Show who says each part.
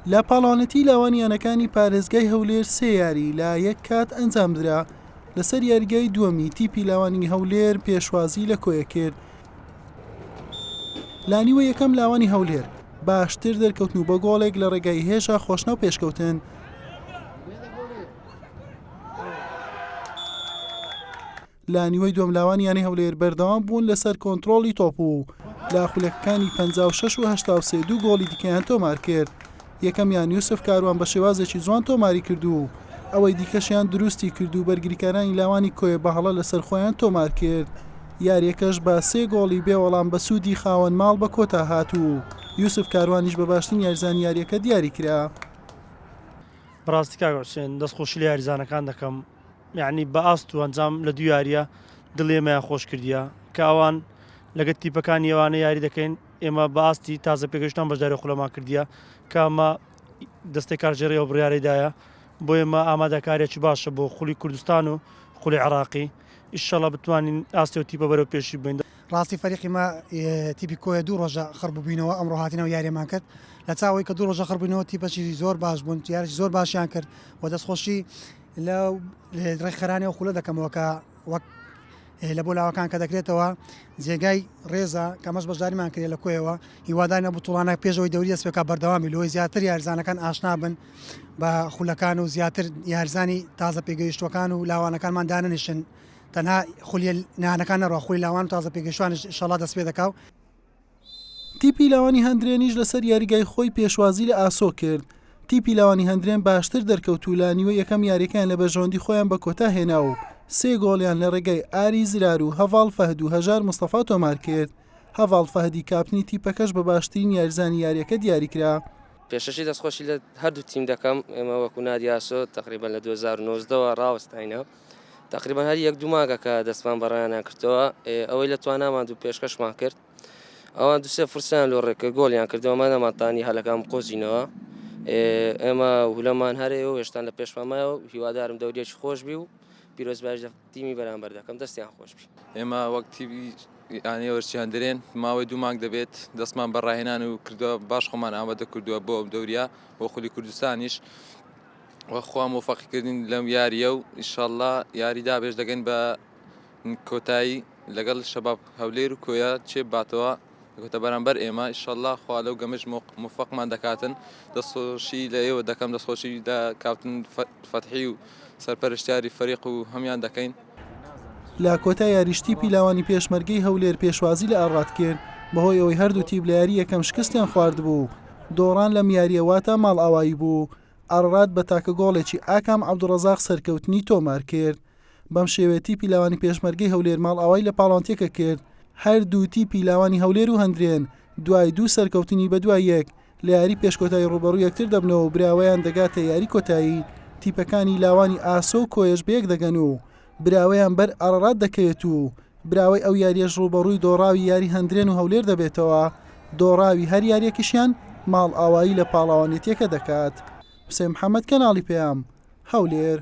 Speaker 1: لە پاڵەوانێتی لاوانی یانەکانی پارێزگای هەولێر سێ یاری لە یەک کات ئەنجامدرا، لەسەر یاریگای دووەمی تیپی لاوانی هەولێر پێشوازی لە کۆیە کرد. لە نیوەی یەکەم لاوانی هەولێر باشتر دەرکەوتن و بە گۆڵێک لە ڕێگای هێژا خۆشناو پێشکەوتن. لە نیوەی دووەم لاوانی یانەی هەولێر بەردەوام بوون لەسەر کۆنترۆڵی تۆپ و لە خولەکەکانی 56 و 83 دوو گۆڵی دیکەیان تۆمار کرد. یەکەمیان یوسف کاروان بە شێوازێکی جوان تۆماری کرد و ئەوەی دیکەشیان دروستی کرد و بەرگریکارانی لاوانی کۆیە بە هەڵە لەسەر خۆیان تۆمار کرد. یارییەکەش بە سێ گۆڵی بێ وەڵام بە سوودی خاوەن ماڵ بە کۆتا هات و یوسف کاروانیش بە باشترین یاریزانی یارییەکە دیاری کرا.
Speaker 2: بەڕاستی کاک حوسێن دەستخۆشی لە یاریزانەکان دەکەم یعنی بە ئاست و ئەنجام لە دوو یاریە دڵی ئێمەیان خۆش کردیە کە ئەوان لەگەر تیپەکانی ئەوانە یاری دەکەین ئێمە بە ئاستی تازە پێگەشتان بەشداری خولەمان کردیە کە ئەمە دەستەی کارگێڕی ئەو بڕیارەی دایە بۆ ئێمە ئامادەکاریەکی باشە بۆ خولی کوردستان و خولی عێراقی ئیشەڵا بتوانین ئاستی و تیپە بەرەو پێشی ببەین.
Speaker 3: ڕاستی فەریقی مە تیپی کۆیە دوو ڕۆژە خڕ ببینەوە ئەمڕۆ هاتینەوە یاریمان کرد لە چاوەی کە دوو ڕۆژە خڕ بووینەوە تیپەکی زۆر باش بوون یاریی زۆر باشیان کرد و دەستخۆشی لە ڕێکخەرانی ئەو خولە دەکەمەوە کە وەک لە بۆ لاوەکان کە دەکرێتەوە جێگای ڕێزە کەمەش بەشداریمان کرێ لە کۆیەوە هیوادارین ئەو بتوڵانە پێشەوەی دەوری دەست پێکا بەردەوامی لەوەی زیاتر یاریزانەکان ئاشنا بن بە خولەکان و زیاتر یاریزانی تازە پێگەیشتوەکان و لاوانەکانمان دانەنیشن تەنها خولی نانەکان نەڕوا خولی لاوان و تازە پێگەیشتوانیش ئیشەڵا دەست پێ دەکا و
Speaker 1: تیپی لاوانی هەندرێنیش لەسەر یاریگای خۆی پێشوازی لە ئاسۆ کرد، تیپی لاوانی هەندرێن باشتر دەرکەوت و لە نیوەی یەکەم یاریەکەیان لە بەرژەوەندی خۆیان بە کۆتا هێنا و سێ گۆڵیان لە رێگای ئاری زرار و هەڤاڵ فەهد و هەژار مستەفا تۆمار کرد، هەڤاڵ فەهدی کاپتنی تیپەکەش بە باشترین یاریزانی یاریەکە دیاریکرا.
Speaker 4: پێشەکی دەستخۆشی لە هەردوو تیم دەکەم، ئێمە وەکو نادی ئاسۆ تەقریبەن لە 2019 وە ڕاوەستاینە، تەقریبەن هەر یەک دوو مانگە کە دەستمان بە ڕایانان کردەوە، ئەوەی لە توانامان دوو پێشکەشمان کرد. ئەوان دوسێ فرسیان لۆ ڕێکرد گۆڵیان کردەوە مە نەمانتانی هەلەکان بقۆزینەوە ئێمە هولەمان هەرەیە و هێشتان لە پێشمامایە و هیوادارم دەوریەکی خۆش بی و پیرۆزبایش لە تیمی بەرامبەر دەکەم دەستیان خۆش بی.
Speaker 5: ئێمە وەک تیپی یانەی وەرزشی هەندرێن ماوەی دوو مانگ دەبێت دەستمان بە ڕاهێنان و کردووە باش خۆمان ئامادە کردووە بۆ ئەم دەوریە بۆ خولی کوردستانیش و خوا مۆفەقی کردین لەم یاریە و ئیشەڵا یاری دابێش دەگەین بە کۆتایی لەگەڵ شەباب هەولێر و کۆیە چێ باتەوە دەکەوتە بەرامبەر ئێمە ئیشەڵا خوا لەو گەمەش موفەقمان دەکاتن دەستخۆشی لە ئێوە دەکەم دەستخۆشی لە کاپتن فەتحی و سەرپەرشتیاری فەریق و هەمان دەکەین.
Speaker 1: لە کۆتا یاریش تیپی لاوانی پێشمەرگەی هەولێر پێشوازی لە ئاڕات کرد، بەهۆی ئەوەی هەردوو تیپ لە یاری یەکەم شکستیان خواردبوو، دۆڕان لەم یارییە واتە ماڵئاوایی بوو، ئاڕات بە تاکە گۆڵێکی ئاکام عەبدولڕەزاق سەرکەوتنی تۆمارکرد. بەم شێوەیە تیپی لاوانی پێشمەرگەی هەولێر ماڵئاوای لە پاڵەوانتیەکە کرد، هەردوو تیپی لاوانی هەولێر و هەندرێن دوای دوو سەرکەوتنی بەدوای یەک لە یاری پێشکۆتایی ڕووبەڕوو یەکتر دەبنەوە و براوەیان دەگاتە یاری کۆتایی، تیپەکانی لاوانی ئاسۆ و کۆیەش بەیەک دەگەن و براوەیان بەر ئاڕاڕات دەکەوێت و براوەی ئەو یاریەش ڕووبەڕووی دۆڕاوی یاری هەندرێن و هەولێر دەبێتەوە، دۆڕاوی هەر یاریەکیشیان ماڵئاوایی لە پاڵەوانێتیەکە دەکات. حوسێن محەمەد، کەناڵی پەیام، هەولێر.